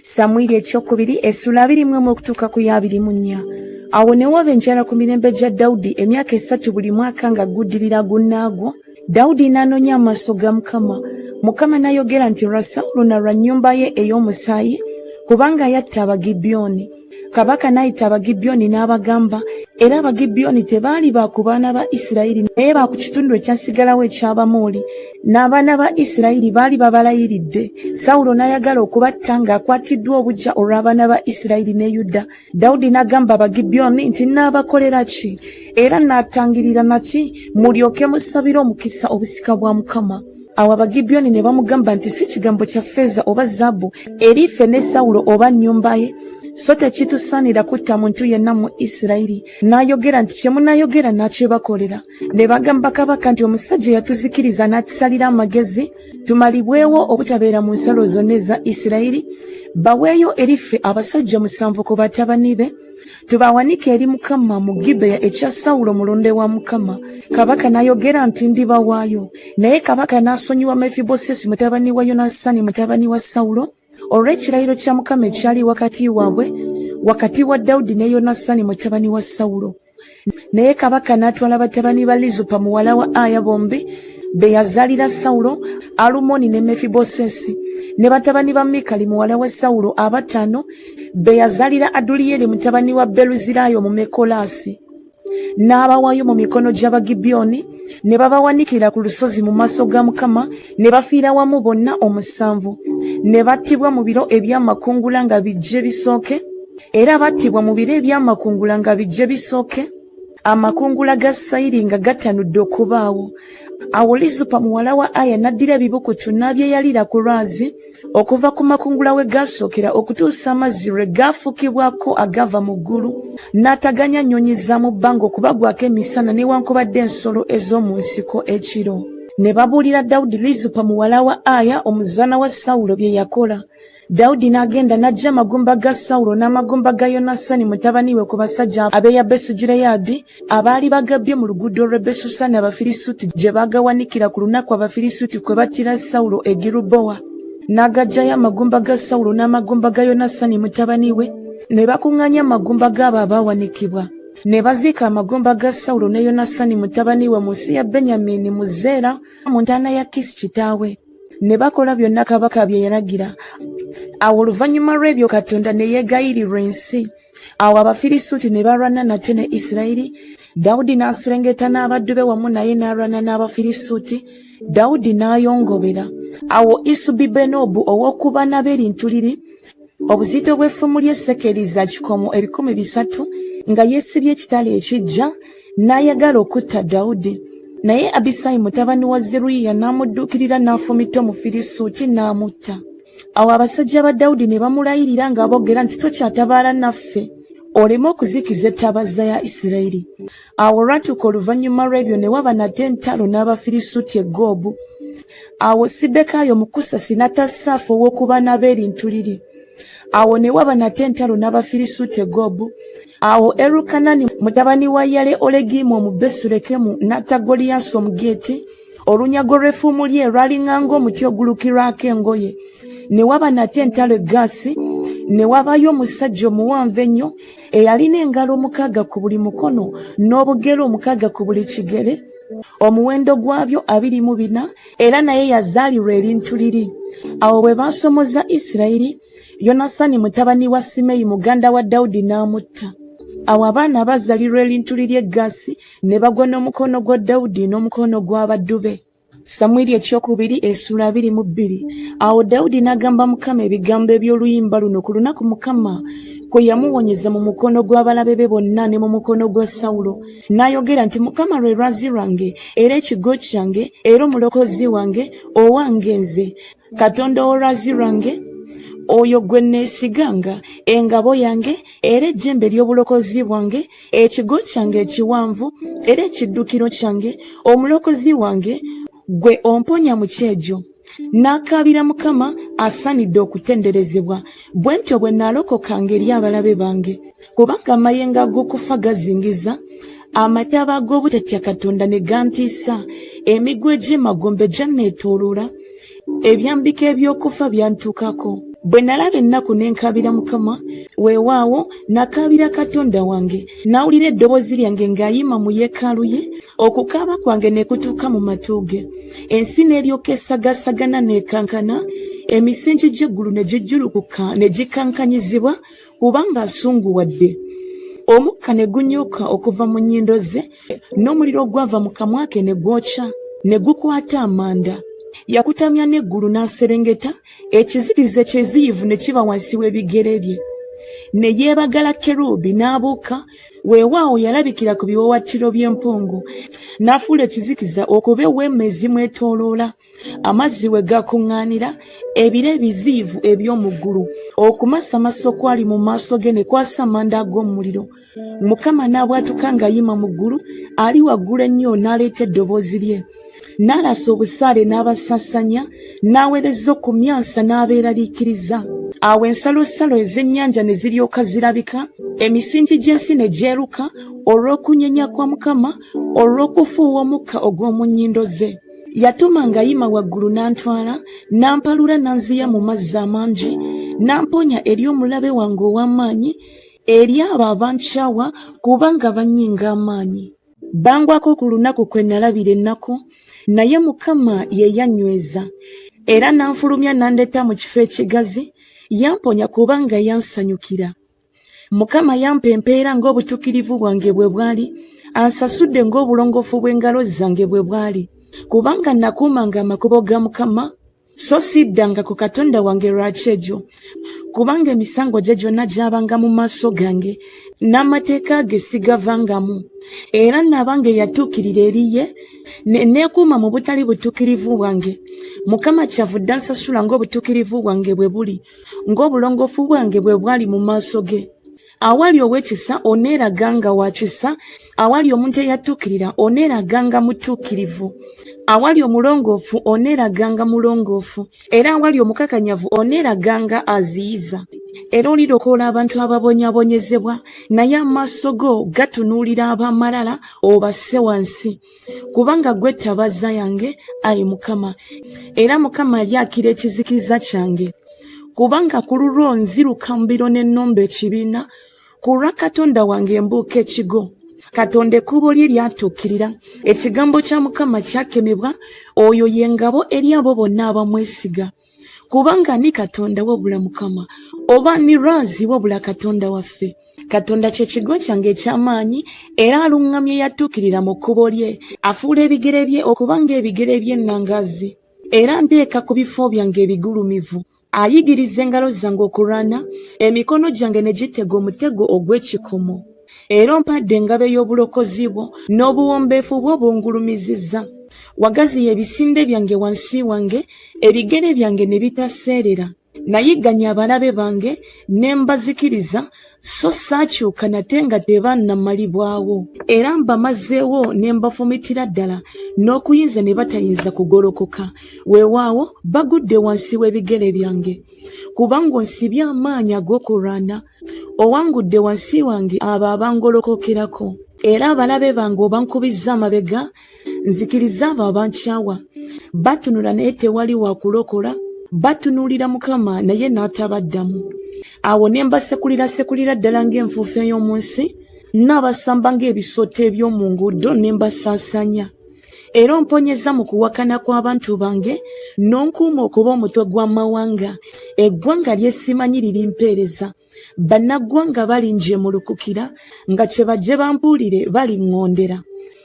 Samwiri ekyokubiri essula 21 okutuuka ku ya 24. Awo ne waba enjala ku mirembe gya Dawudi emyaka esatu buli mwaka nga guddirira gunnaagwo. Dawudi n'anoonya amaaso ga Mukama. Mukama n'ayogera nti, Lwa Sawulo na lwa nnyumba ye ey'omusaayi, kubanga yatta Abagibyoni. Kabaka n'ayita Abagibyoni n'abagamba, era Abagibyoni tebaali ba ku baana ba Isirayiri, naye ba ku kitundu ekyasigalawo eky'Abamoli, n'abaana ba Isirayiri baali babalayiridde. Sawulo n'ayagala okubatta ng'akwatiddwa obuggya olw'abaana ba Isirayiri ne Yuda. Dawudi n'agamba Abagibyoni nti, Nnaabakolera ki? Era nnaatangirira na ki, mulyoke musabire omukisa obusika bwa Mukama? Awo Abagibyoni ne bamugamba nti, Si kigambo kya ffeeza oba zaabu eri ffe ne Sawulo oba nnyumba ye, so tekitusaanira kutta muntu yenna mu Isirayiri. N'ayogera nti, Kye munaayogera naakyebakolera. Ne bagamba kabaka nti, Omusajja yatuzikiriza n'atusalira amagezi tumalibwewo obutabeera mu nsalo zonna eza Isirayiri, baweeyo eri ffe abasajja musanvu ku batabani be, tubawanike eri Mukama mu Gibeya ekya Sawulo mulonde wa Mukama. Kabaka n'ayogera nti, Ndibawaayo. Naye kabaka n'asonyiwa Mefibosesi mutabani wa Yonasaani mutabani wa Sawulo olw'ekirayiro kya Mukama ekyali wakati waabwe, wakati wa Dawudi ne Yonasaani mutabani wa Sawulo. Naye kabaka n'atwala batabani ba Lizupa muwala wa Aya bombi be yazaalira Sawulo, Alumoni ne Mefibosesi, ne batabani ba Mikali muwala wa Sawulo abataano be yazaalira Aduliyeri mutabani wa Beruzirayo mu Mekolaasi. N'abawaayo mu mikono gy'Abagibyoni, ne babawanikira ku lusozi mu maaso ga Mukama, ne bafiira wamu bonna omusanvu. Ne battibwa mu biro eby'amakungula nga bijje bisooke, era battibwa mu biro eby'amakungula nga bijje bisooke, amakungula ga sayiri nga gatanudde okubaawo. Awo Lizupa muwala wa Aya n'addira ebibukutu n'abyeyalira ku lwazi okuva ku makungula we gaasookera okutuusa amazzi lwe gaafukibwako agava mu ggulu, n'ataganya nnyonyi za mu bbanga okubagwako emisana newankubadde ensolo ez'omu nsiko ekiro. Ne babuulira Dawudi Lizupa muwala wa Aya omuzaana wa Sawulo bye yakola. Dawudi n'agenda n'aggya amagumba ga Sawulo n'amagumba ga Yonasaani mutabani we ku basajja ab'e Yabesugireyaadi abaali bagabbye mu luguudo lw'e Besusani Abafirisuuti gye baagawanikira ku lunaku Abafirisuuti kwe battira Sawulo e Girubowa. N'agaggyayo amagumba ga Sawulo n'amagumba ga Yonasaani mutabani we, ne bakuŋŋaanya amagumba g'abo abaawanikibwa. Ne baziika amagumba ga Sawulo ne Yonasaani mutabani we mu nsi ya Benyamini mu Zeera mu ntaana ya Kisi kitaawe. Ne bakola byonna kabaka bye yalagira. Awo oluvannyuma lw'ebyo Katonda ne yeegayirirwa ensi. Awo Abafirisuuti ne balwana nate ne Isirayiri. Dawudi n'aserengeta n'abaddu be wamu naye n'alwana n'Abafirisuuti. Dawudi n'ayongobera. Awo Isubibenobu ow'oku baana b'erintuliri, obuzito bw'effumu lye sekeri za kikomo 300, nga yeesibye ekitala ekiggya, n'ayagala okutta Dawudi. Naye Abisayi mutabani wa Zeruyiya n'amudduukirira n'afumita Omufirisuuti n'amutta. Awo abasajja ba Dawudi ne bamulayirira nga boogera nti, Tokyatabaala naffe, oleme okuzikiza ettabaaza ya Isirayiri. Awo olwatuuka oluvannyuma lw'ebyo ne waba nate entalo n'Abafirisuuti e Goobu. Awo Sibbekayi Omukusasi n'atta Saafu ow'oku baana b'erintuliri. Awo ne waba nate entalo n'Abafirisuuti e Goobu. Awo Erukanani mutabani wa Yale Olegimu Omubesulekemu n'atta Goliyaasi Omugeeti. Olunyago lw'effumu lye lwalinganga omuti ogulukirwako engoye. Ne waba nate entalo e Gaasi, ne wabayo omusajja omuwanvu ennyo eyalina engalo omukaaga ku buli mukono n'obugere omukaaga ku buli kigere, omuwendo gwabyo 24, era naye yazaalirwa erintu liri. Awo bwe baasomoza Isirayiri, Yonasaani mutabani wa Simeeyi muganda wa Dawudi n'amutta. Awo abaana abaazaalirwa erintu liri e Gaasi ne bagwa n'omukono gwa Dawudi n'omukono gw'abaddu be. Samwiri ekyokubiri essula 22. Awo Dawudi n'agamba Mukama ebigambo eby'oluyimba luno ku lunaku Mukama kwe yamuwonyeza mu mukono gw'abalabe be bonna ne mu mukono gwa Sawulo. N'ayogera nti, Mukama lwe lwazi lwange era ekigo kyange era omulokozi wange, owange nze, Katonda ow'olwazi lwange, oyo gwe neesiganga, engabo yange era ejjembe ery'obulokozi bwange, ekigo kyange ekiwanvu era ekiddukiro kyange, omulokozi wange, gwe omponya mu kyejo. N'akaabira Mukama asaanidde okutenderezebwa, bwe ntyo bwe naalokokanga eri abalabe bange. Kubanga amayengo ag'okufa gazingiza, amataba ag'obutatya Katonda ne gantiisa, emigwa egy'emagombe gyanneetooloola, ebyambika eby'okufa byantuukako. Bwe nalaba ennaku ne nkaabira Mukama, weewaawo nakaabira Katonda wange, n'awulira eddoboozi lyange ng'ayima mu yeekaalu ye, okukaaba kwange ne kutuuka mu matu ge. Ensi n'eryoka esagaasagana n'ekankana, emisingi gy'eggulu ne gijjulukuka ne gikankanyizibwa, kubanga asunguwadde. Omukka ne gunyooka okuva mu nnyindo ze, n'omuliro ogwava mu kamwa ke ne gwokya, ne gukwata amanda. Yakutamya n'eggulu n'aserengeta, ekizikiza ekyeziyivu ne kiba wansi w'ebigere bye. Ne yeebagala kerubi n'abuuka, weewaawo yalabikira ku biwaawaatiro by'empungu, n'afuula ekizikiza okuba eweema ezimwetooloola, amazzi we gakuŋŋaanira, ebire ebiziyivu eby'omu ggulu. Okumasamasa okwali mu maaso ge ne kwasa amanda ag'omuliro. Mukama n'abwatuka ng'ayima mu ggulu, ali waggulu ennyo n'aleeta eddoboozi lye. N'alasa obusaale n'abasasanya, n'aweereza okumyansa n'abeeraliikiriza. Awo ensalosalo ez'ennyanja ne ziryoka zirabika, emisingi gy'ensi ne gyeruka olw'okunyenya kwa Mukama, olw'okufuuwa omukka ogw'omu nnyindo ze. Yatuma ng'ayima waggulu n'antwala, n'ampalula n'anziya mu mazzi amangi, n'amponya eri omulabe wange ow'amaanyi, eri abo abankyawa kubanga bannyinga amaanyi. Bangwako ku lunaku kwe nalabira ennaku, naye Mukama ye yannyweza. Era n'anfulumya n'andeeta mu kifo ekigazi, yamponya kubanga yansanyukira. Mukama yampa empeera ng'obutuukirivu bwange bwe bwali, ansasudde ng'obulongoofu bw'engalo zange bwe bwali. Kubanga nakuumanga amakubo ga Mukama, so siddanga ku Katonda wange lwakyejo, kubanga emisango gye gyonna gyabanga mu maaso gange, n'amateeka ge sigavangamu. Era nabanga eyatuukirira eri ye, ne neekuuma mu butali butuukirivu bwange. Mukama kyavudde ansasula ng'obutuukirivu bwange bwe buli, ng'obulongoofu bwange bwe bwali mu maaso ge. Awali ow'ekisa oneeraganga wa kisa, awali omuntu eyatuukirira oneeraganga mutuukirivu, awali omulongoofu oneeraganga mulongoofu, era awali omukakanyavu oneeraganga aziyiza. Era olirokola abantu ababonyaabonyezebwa, naye amaaso go gatunuulira ab'amalala obasse wansi. Kubanga ggwe ttabaaza yange, ayi Mukama, era Mukama alyakira ekizikiza kyange. Kubanga ku lulwo nziruka mbiro ne nnomba ekibiina, ku lwa Katonda wange mbuuka ekigo. Katonda ekkubo lye lyatuukirira, ekigambo kya Mukama kyakemebwa, oyo ye ngabo eri abo bonna abamwesiga. Kubanga ani Katonda wabula Mukama, oba ani lwazi wabula Katonda waffe? Katonda kye kigo kyange eky'amaanyi, era aluŋŋamya eyatuukirira mu kkubo lye. Afuula ebigere bye okuba ng'ebigere by'ennangaazi, era anteeka ku bifo byange ebigulumivu. Ayigiriza engalo zange okulwana, emikono gyange ne gitega omutego ogw'ekikomo. Era ompadde engabo ey'obulokozi bwo, n'obuwombeefu bwo bungulumizizza. Wagaziya ebisinde byange wansi wange, ebigere byange ne bitaseerera. Nayigganya abalabe bange ne mbazikiriza, so saakyuka nate nga tebannamalibwawo. Era mbamazeewo ne mbafumitira ddala, n'okuyinza ne batayinza kugolokoka. Weewaawo bagudde wansi w'ebigere byange. Kubanga onsibye amaanyi ag'okulwana, owangudde wansi wange abo abangolokokerako. Era abalabe bange obankubizza amabega, nzikiriza abo abankyawa. Batunula naye tewali wa kulokola, batunuulira Mukama naye n'atabaddamu. Awo ne mbasekulirasekulira ddala ng'enfuufu ey'omu nsi, nnaabasamba ng'ebisota eby'omu nguudo ne mbasaasaanya. Era omponyezza mu kuwakana kw'abantu bange, n'onkuuma okuba omutwe gw'amawanga. Eggwanga lye simanyi lirimpeereza. Bannaggwanga balinjeemulukukira, nga kye bajje bambuulire baliŋŋondera.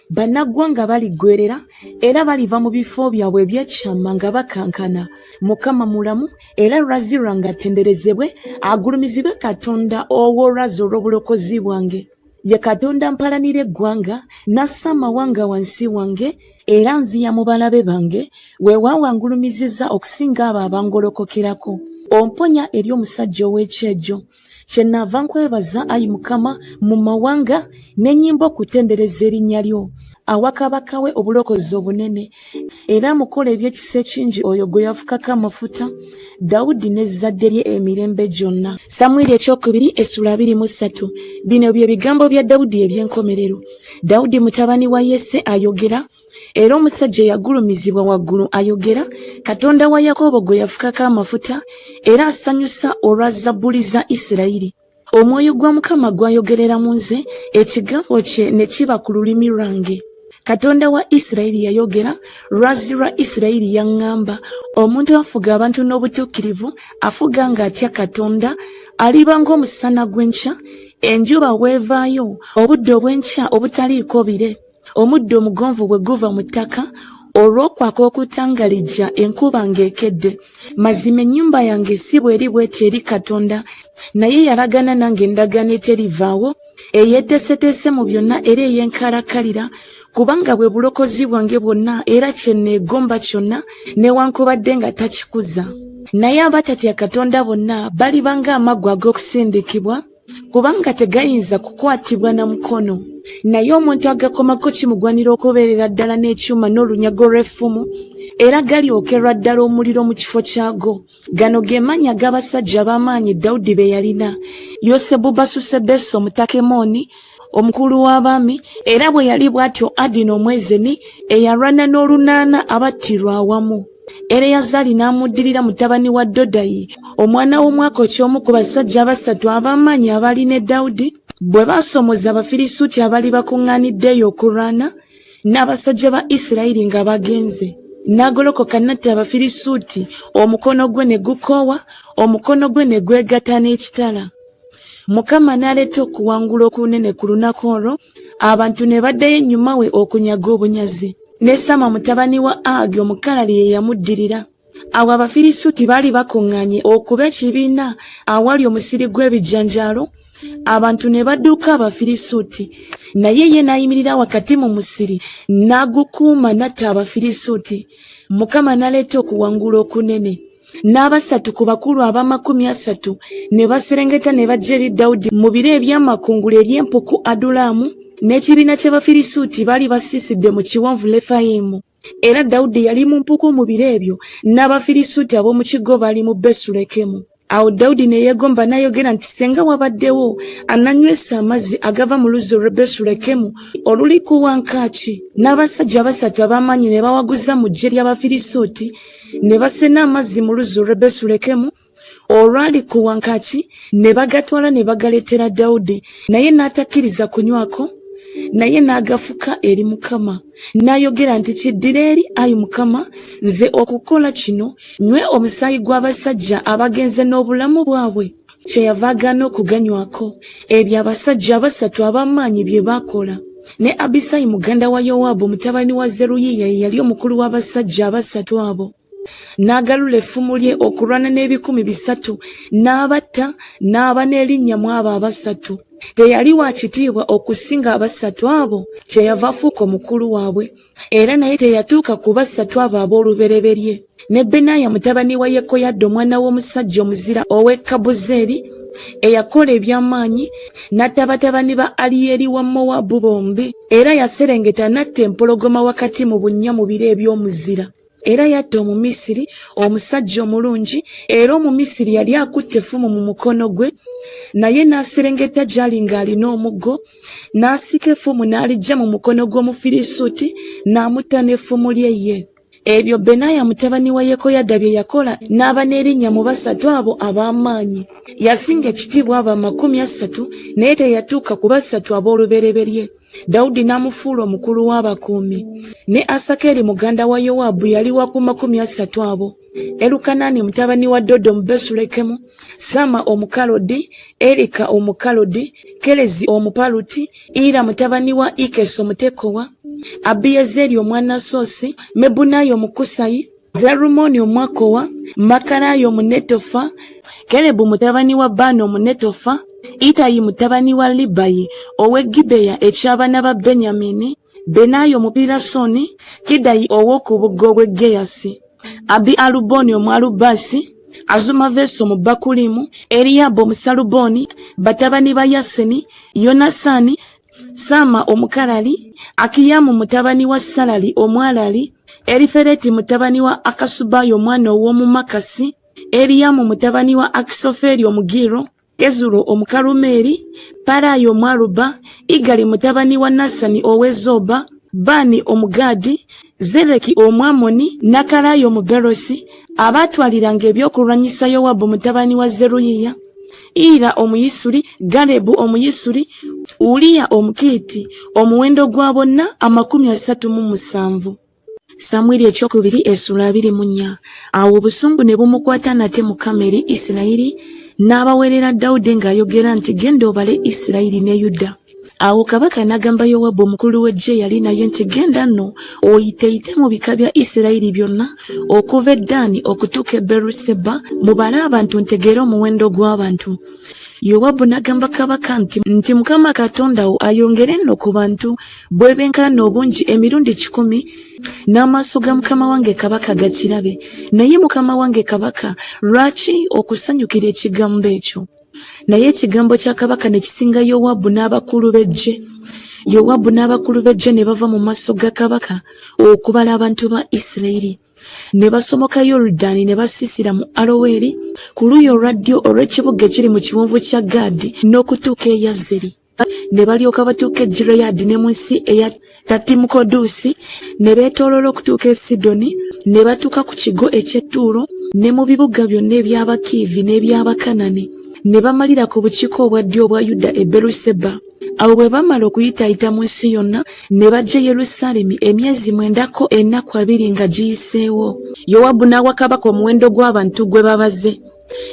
Bannaggwanga baliggweerera, era baliva mu bifo byabwe eby'ekyama nga bakankana. Mukama mulamu, era lwazi lwange atenderezebwe, agulumizibwe Katonda ow'olwazi olw'obulokozi bwange. Ye Katonda mpalanira eggwanga, n'assa amawanga wansi wange, era nziya mu balabe bange, weewaawo angulumizizza okusinga abo abangolokokerako. Omponya eri omusajja ow'ekyejo. Kyennaava nkwebaza, ayi Mukama, mu mawanga, ne nnyimba okutendereza erinnya lyo. Awa kabaka we obulokozi obunene, era amukola eby'ekisa ekingi oyo gwe yafukako amafuta, Dawudi n'ezzadde lye emirembe gyonna. Samwiri ekyokubiri essula 23. Bino bye bigambo bya Dawudi eby'enkomerero. Dawudi mutabani wa Yese ayogera. Era omusajja eyagulumizibwa waggulu ayogera, Katonda wa Yakobo gwe yafukako amafuta, era asanyusa olwa zabbuli za Isirayiri. Omwoyo gwa Mukama gwayogerera mu nze, ekigambo kye ne kiba ku lulimi lwange. Katonda wa Isirayiri yayogera, lwazi lwa Isirayiri yaŋŋamba, omuntu afuga abantu n'obutuukirivu, afuga ng'atya Katonda, aliba ng'omusana gw'enkya, enjuba bw'evaayo, obudde obw'enkya obutaliiko bire. Omuddo omugonvu bwe guva mu ttaka olw'okwaka okutangalijja enkuba ng'ekedde. Mazima ennyumba yange si bw'eri bw'eti eri Katonda, naye yalagana nange endagaano eterivaawo, eyeeteeseteese mu byonna era ey'enkalakkalira, kubanga bwe bulokozi bwange bwonna era kye neegomba kyonna, newankubadde nga takikuza. Naye abatatya Katonda bonna baliba ng'amaggwa ag'okusindikibwa, kubanga tegayinza kukwatibwa na mukono. Naye omuntu agakomako kimugwanira okubeerera ddala n'ekyuma n'olunyago lw'effumu, era galyokerwa ddala omuliro mu kifo kyago. Gano ge mannya ag'abasajja ab'amaanyi Dawudi be yalina: Yosebubasusebesi Omutakemoni, omukulu w'abaami, era bwe yali bw'atyo Adina Omwezeni, eyalwana n'olunaana abattirwa awamu. Eleyazaali n'amuddirira mutabani wa Dodayi, omwana w'omwaka oky'omu ku basajja abasatu ab'amaanyi abaali ne Dawudi, bwe baasomoza Abafirisuuti abaali bakuŋŋaanidde eyo okulwana n'abasajja ba Isirayiri nga bagenze. N'agolokoka n'atta Abafirisuuti, omukono gwe ne gukoowa, omukono gwe ne gwegatta n'ekitala. Mukama n'aleeta okuwangula okunene ku lunaku olwo, abantu ne baddayo ennyuma we okunyaga obunyazi. Ne Sama mutabani wa Agi Omukalali ye yamuddirira. Awo Abafirisuuti baali bakuŋŋaanye okuba ekibiina awali omusiri gw'ebijanjaalo, abantu ne badduka Abafirisuuti. Naye ye n'ayimirira wakati mu musiri n'agukuuma n'atta Abafirisuuti. Mukama n'aleeta okuwangula okunene. N'abasatu ku bakulu ab'amakumi asatu ne baserengeta ne bajja eri Dawudi mu biro eby'amakungula eri empuku Adulaamu, n'ekibiina ky'Abafirisuuti baali basiisidde mu kiwonvu Lefayimu. Era Dawudi yali mu mpuku mu biro ebyo, n'Abafirisuuti ab'omu kigo baali mu Besulekemu. Awo Dawudi ne yeegomba n'ayogera nti, Senga wabaddewo ananywesa amazzi agava mu luzzi olw'e Besulekemu oluli ku wankaaki! N'abasajja abasatu ab'amaanyi ne bawaguza mu ggye ly'Abafirisuuti, ne basena amazzi mu luzzi olw'e Besulekemu olwali ku wankaaki, ne bagatwala ne bagaleetera Dawudi, naye n'atakkiriza kunywako, naye n'agafuka eri Mukama. N'ayogera nti, Kiddire eri, ayi Mukama, nze okukola kino, nywe omusaayi gw'abasajja abagenze n'obulamu bwabwe? Kyeyava agaana okuganywako. Ebyo abasajja abasatu ab'amaanyi bye baakola. Ne Abisayi muganda wa Yowaabu mutabani wa Zeruyiya ye yali omukulu w'abasajja abasatu abo. N'agalula effumu lye okulwana n'ebikumi bisatu, n'abatta, n'aba n'erinnya mu abo abasatu. Teyali wa kitiibwa okusinga abasatu abo? Kyeyava afuuka omukulu waabwe. Era naye teyatuuka ku basatu abo ab'olubereberye. Ne Benaya mutabani wa Yekoyada omwana w'omusajja omuzira ow'e Kabuzeeri, eyakola eby'amaanyi, n'atta batabani ba Aliyeri wa Mowaabu bombi. Era yaserengeta n'atta empologoma wakati mu bunnya mu biro eby'omuzira. Era yatta Omumisiri, omusajja omulungi, era Omumisiri yali akutte effumu mu mukono gwe, naye n'aserengeta gy'ali ng'alina omuggo, n'asika effumu n'aliggya mu mukono gw'Omufirisuuti, n'amutta n'effumu lye ye. Ebyo Benaya mutabani wa Yekoyada bye yakola, n'aba n'erinnya mu basatu abo ab'amaanyi. Yasinga ekitiibwa abo 30, naye teyatuuka ku basatu ab'olubereberye. Dawudi n'amufuula omukulu w'abakuumi. Ne Asakeri muganda wa Yowaabu yali wa ku 30 abo. Elukanani mutabani wa Dodo Omubesulekemu, Sama Omukalodi, Erika Omukalodi, Kerezi Omupaluti, Ira mutabani wa Ikesi Omutekowa, Abiyezeri Omwanasoosi, Mebunayi Omukusayi, Zalumoni Omwakowa, Makarayi Omunetofa, Kelebu mutabani wa Baana Omunetofa, Itayi mutabani wa Libayi ow'e Gibeya eky'abaana ba Benyamini, Benaya Omupirasoni, Kidayi ow'oku bugga obw'e Geyasi, Abi Aluboni Omwalubasi, Azumaveesi Omubakulimu, Eriyaabu Omusaluboni, batabani ba Yaseni, Yonasaani, Sama Omukalali, Akiyamu mutabani wa Salali Omwalali, Erifereti mutabani wa Akasubayi omwana ow'omu Makasi, Eriyamu mutabani wa Akisoferi Omugiro, Kezuro Omukalumeeri, Parayi Omwaruba, Igali mutabani wa Nasani ow'e Zoba, Baani Omugaadi, Zereki Omwamoni, Nakalaayi Omuberosi, abaatwaliranga ebyokulwanyisa Yowabu mutabani wa Zeruyiya, Ira Omuyisuli, Galebu Omuyisuli, Uliya Omukiiti, omuwendo gwa bonna 37. Samwiri ekyokubiri essula 24. Awo obusungu ne bumukwata nate Mukama eri Isirayiri, n'abaweerera Dawudi ng'ayogera nti Genda obale Isirayiri ne Yuda. Awo kabaka n'agamba Yowabu omukulu w'eggye eyali naye nti Genda nno oyiteeyite mu bika bya Isirayiri byonna okuva e Ddaani okutuuka e Beruseba, mubale abantu ntegeere omuwendo gw'abantu. Yowabu n'agamba kabaka nti nti Mukama Katonda wo ayongere nno ku bantu bwe benkana obungi emirundi 100, n'amaaso ga mukama wange kabaka gakirabe. Naye mukama wange kabaka, lwaki okusanyukira ekigambo ekyo? Naye ekigambo kya kabaka ne kisinga Yowabu n'abakulu b'eggye. Yowabu n'abakulu b'eggye ne bava mu maaso ga kabaka okubala abantu ba Isirayiri. Ne basomoka Yoludaani ne basiisira mu Aloweri ku luuyi olwa ddyo olw'ekibuga ekiri mu kiwonvu kya Gaadi n'okutuuka e Yazeri. Ne balyoka batuuka e Gireyaadi ne mu nsi eya Tatimukoduusi, ne beetooloola okutuuka e Sidoni, ne batuuka ku kigo eky'e Ttuulo ne mu bibuga byonna eby'Abakiivi n'eby'Abakanani, ne bamalira ku bukiika obwa ddyo obwa Yuda e Beruseba. Awo bwe baamala okuyitaayita mu nsi yonna, ne bajja e Yerusaalemi emyezi mwenda ko ennaku abiri nga giyiseewo. Yowabu n'awa kabaka omuwendo gw'abantu gwe babaze.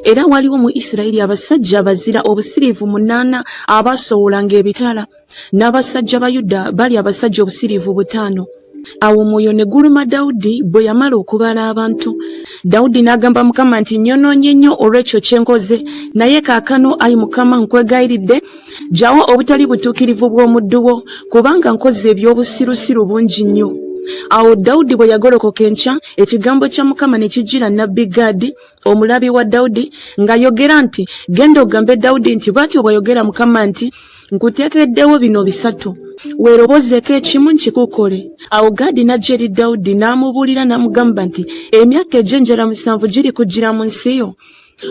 Era waliwo mu Isirayiri abasajja abazira obusiriivu 8 abaasowolanga ebitala, n'abasajja ba Yuda bali abasajja obusiriivu 5. Awo omwoyo ne guluma Dawudi bwe yamala okubala abantu. Dawudi n'agamba Mukama nti, Nnyonoonye nnyo olw'ekyo kye nkoze, naye kaakano, ayi Mukama, nkwegayiridde, ggyawo obutali butuukirivu bw'omuddu wo, kubanga nkoze eby'obusirusiru bungi nnyo. Awo Dawudi bwe yagolokoka enkya, ekigambo kya Mukama ne kijjira nnabbi Gaadi, omulabi wa Dawudi, ng'ayogera nti, Genda ogambe Dawudi nti, Bw'atyo bw'ayogera Mukama nti, Nkuteekeddewo bino bisatu, weerobozeeko ekimu nkikukole. Awo Gaadi n'ajja eri Dawudi n'amubuulira n'amugamba nti, Emyaka egy'enjala 7 girikujjira mu nsi yo?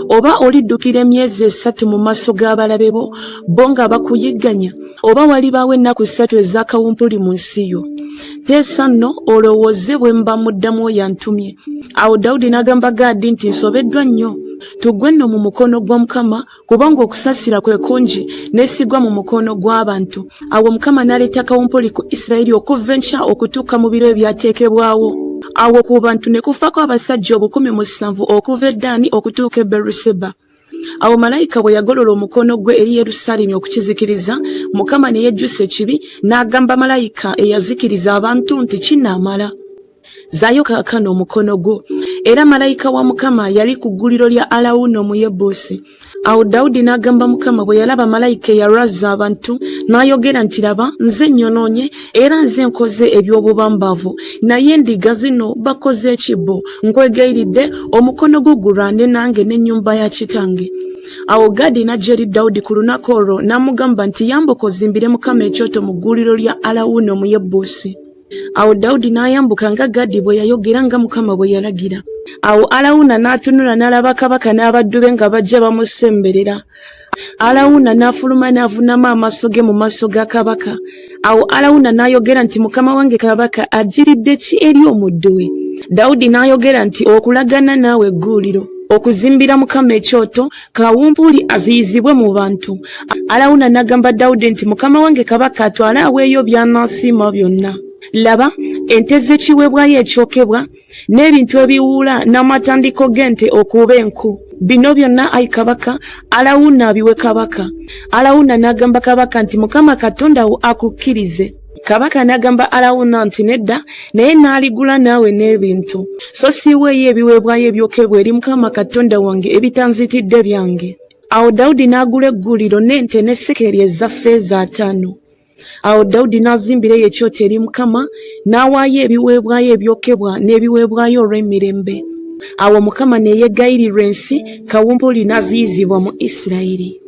Oba oliddukira emyezi 3 mu maaso g'abalabe bo, bo nga bakuyigganya? Oba walibaawo ennaku 3 ez'akawumpuli mu nsi yo? Teesa nno olowooze bwe mba muddamu oyo antumye. Awo Dawudi n'agamba Gaadi nti, Nsobeddwa nnyo. Tuggwe nno mu mukono gwa Mukama, kubanga okusaasira kwe kungi, nesigwa mu mukono gw'abantu. Awo Mukama n'aleeta kawumpuli ku Isirayiri okuva enkya okutuuka mu biro ebyateekebwawo. Awo ku bantu ne kufaako abasajja 7000 okuva e Ddaani okutuuka e Beruseba. Awo malayika bwe yagolola omukono gwe eri Yerusaalemi okukizikiriza, Mukama ne yejjusa ekibi, n'agamba malayika eyazikiriza abantu nti, Kinaamala. Zaayo kaakano omukono gwo. Era malayika wa Mukama yali ku gguliro lya Alawuna Omuyebuusi. Awo Dawudi n'agamba Mukama bwe yalaba malayika eyalwaza abantu, n'ayogera nti, Laba, nze nnyonoonye, era nze nkoze eby'obubambavu, naye endiga zino bakoze ki bo? Nkwegayiridde, omukono gwo gulwane nange n'ennyumba ya kitange. Awo Gadi n'ajja eri Dawudi ku lunaku olwo, n'amugamba nti, Yambuka ozimbire Mukama ekyoto mu gguuliro lya Alawuna Omuyebuusi. Awo Dawudi n'ayambuka nga Gadi bwe yayogera nga Mukama bwe yalagira. Awo Alawuna n'atunula n'alaba kabaka n'abaddu be nga bajja bamusemberera. Alawuna n'afuluma n'avuunama amaaso ge mu maaso ga kabaka. Awo Alawuna n'ayogera nti, Mukama wange kabaka ajjiridde ki eri omuddu we? Dawudi n'ayogera nti, Okulagana naawe egguuliro, okuzimbira Mukama ekyoto, kawumpuli aziyizibwe mu bantu. Alawuna n'agamba Dawudi nti, Mukama wange kabaka atwale aweeyo by'anaasiima byonna. Laba, ente z'ekiweebwayo ekyokebwa, n'ebintu ebiwuula, n'amatandiko g'ente okuba enku. Bino byonna, ayi kabaka, Alawuna abiwe kabaka. Alawuna n'agamba kabaka nti, Mukama Katonda wo akukkirize. Kabaka n'agamba Alawuna nti, Nedda, naye naaligula naawe n'ebintu, so siiweeyo ebiweebwayo ebyokebwa eri Mukama Katonda wange ebitanzitidde byange. Awo Dawudi n'agula egguuliro n'ente ne sekeri eza ffeeza 50. Awo Dawudi n'azimbira eyo ekyoto eri Mukama, n'awaayo ebiweebwayo ebyokebwa n'ebiweebwayo olw'emirembe. Awo Mukama ne yeegayirirwa ensi, kawumpuli n'aziyizibwa mu Isirayiri.